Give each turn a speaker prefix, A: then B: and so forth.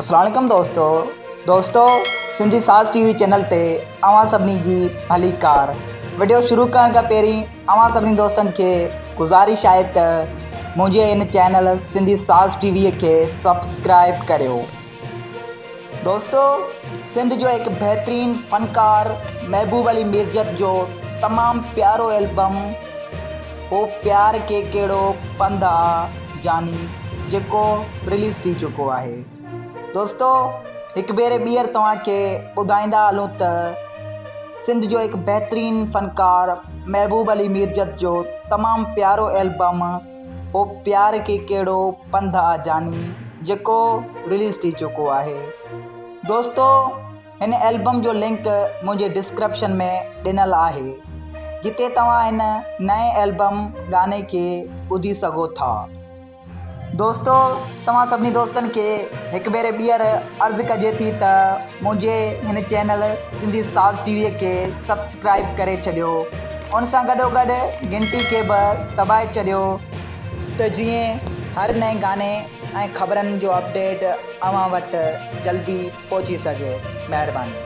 A: اسلام عليڪم دوستو دوستو سنڌي ساز ٽي وي چينل تي اوهان سڀني جي ڀليڪار وڊيو شروع ڪرڻ کان پهرين اوهان سڀني دوستن کي گذارش آهي ته منهنجي هن چينل سنڌي ساز ٽي وي کي سبسڪرائب ڪريو دوستو سنڌ جو هڪ بهترين فنڪار محبوب علي ميرجت جو تمام پيارو البم هو پيار کي ڪهڙو پنڌ آ جاني جيڪو رليز ٿي چڪو آهي دوستو هڪ ڀيري ٻيهر توهان کي ٻڌائيندا هلون ته سنڌ جو هڪ بهترين فنڪار محبوب علي ميرجت جو تمام پيارو البم هو پيار کي ڪهڙو پنڌ آ جاني جيڪو رليز ٿي چڪو آهي دوستو هن البم جو لنڪ منهنجي ڊسڪرپشن ۾ ڏنل آهي جتي توهان هن نئين البم گاني کي ٻڌي سگهو ٿا. دوستو توهان سڀني دوستن کي هڪ ڀيري ٻيهر عرض ڪجي ٿي ته منهنجي هن چينل سنڌي ساز ٽي وي کي سبسڪرائب ڪري ڇڏيو ان سان گڏو گڏ گهنٽي کي به دٻائي ڇڏيو ته جيئن هر نئين گاني ۽ خبرن جو اپڊيٽ اوهان وٽ جلدي پهچي سگهي مهرباني.